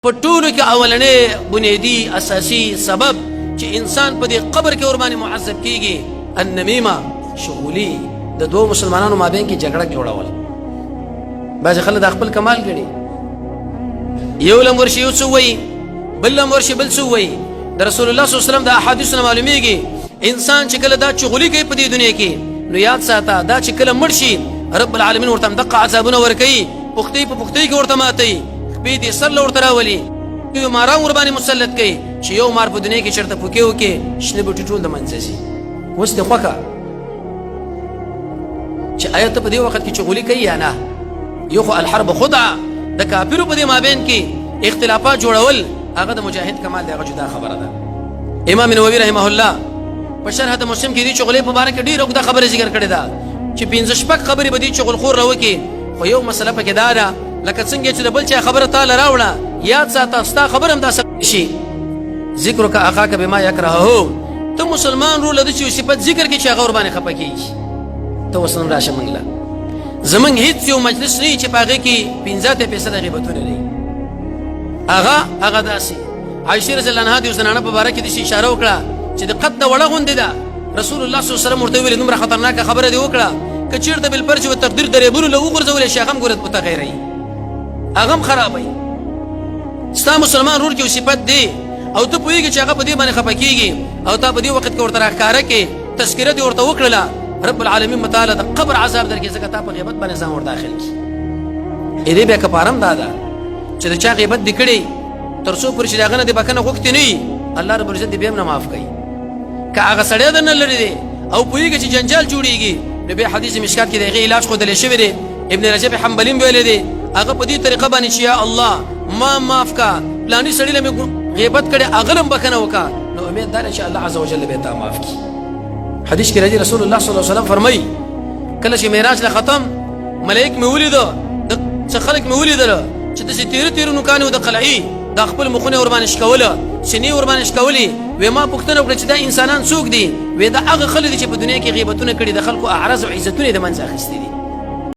په ټولو کې اولنې بنیادی اساسي سبب چې انسان په دې قبر کې ور باندې معذب کیږي، النمیمه، شغلی، د دوو مسلمانانو مابین کې جګړه جوړول. بعضې خلک دا خپل کمال ګڼي، یو لم ورشي یو څه وایي، بل لم ورشي بل څه وایي. د رسول الله صلی الله علیه وسلم د احادیثو نه معلومیږي انسان چې کله دا چغلي کوي په دې دنیا کې، نو یاد ساته دا چې کله مړ شي رب العالمین ورته همدقه عذابونه ورکوي، پښتۍ په پښتۍ کې ورته ماتوي، خپې دې سر له ورته راولي، یو ماران ور باندې مسلط کوي چې یو مار په دنیا کې چېرته پوکې وکړي، شنه بوټي ټول د منځه ځي. اوس دې خوښه چې آیا ته په دې وخت کې چغلي کوي یا نه؟ یو خو الحرب خدعه، د کافرو په دې مابین کې اختلافات جوړول هغه د مجاهد کمال دی، هغه جدا خبره ده. امام نووي رحمه الله په شرح د مسلم کې دې چغلې په باره کې ډېره اوږده خبره ذکر کړې ده چې پنځه شپږ خبرې به دې چغلخور راوکړي، خو یو مسله پکې دا ده لکه څنګه چې د بل چا خبره تا له راوړه، یاد ساته ستا خبره هم داسې شي. ذکرک اخاک بما یکرهه، ته مسلمان ورور له داسې یو صفت ذکر کړي چې هغه ورباندې خفه کېږي. ته اوس نن راشه موږ له زمونږ هېڅ یو مجلس نه چې په هغې کې 85 فیصده غیبتونه نه هغه هغه داسې. عایشې رضی الله عنها د یو زنانه په باره کې داسې اشاره وکړه چې د قد نه وړه غوندې ده. رسول الله صلی الله علیه وسلم ورته وویل دومره خطرناکه خبره دې وکړه، که چېرته بالفرض و تقدیر د ریبونو له وغورځولی شي هغه هم ګوره متغیروي، هغه هم خرابوي. ستا مسلمان ورور کې یو صفت دی او ته پوهېږې چې هغه په دې باندې خفه کېږي او تا په دې وخت کې ورته راښکاره کړې، تذکره دې ورته وکړله، رب العالمین به تعالی د قبر عذاب درکړي ځکه تا په غیبت باندې ځان ور داخل کړي. دې بیا کفاره هم دا ده چې د چا غیبت دې کړی تر څو پورې چې د هغه نه دې بښنه غوښتې نه وي، الله رب العزت دې بیا هم نه معاف کوي. که هغه سړی درنه لرې دی او پوهېږي چې جنجال جوړېږي، نو بیا حدیث مشکات کې د هغې علاج ښودلی شوی دی. ابن رجب حنبلي هم ویلی دی هغه په دې طریقه باندې چې یا الله ما معاف کا، پلاني سړي له مې غیبت کړی هغه له هم بښنه وکړه، نو امید دا دی چې الله عز وجل به تا معاف کړي. حدیث کې راځي رسول الله صلی الله علیه وسلم فرمایي کله چې معراج له ختم ملائک مې ولیده، د څه خلک مې ولیدل چې داسې تیره تیره نوکانې د قلعې دا خپل مخونه ور باندې شکوله، سینې ور باندې شکولې. وې ما پوښتنه وکړه چې دا انسانان څوک دي؟ وې دا هغه خلک دي چې په دنیا کې غیبتونه کړي، د خلکو اعراض او عزتونه یې د منځه اخیستي دي.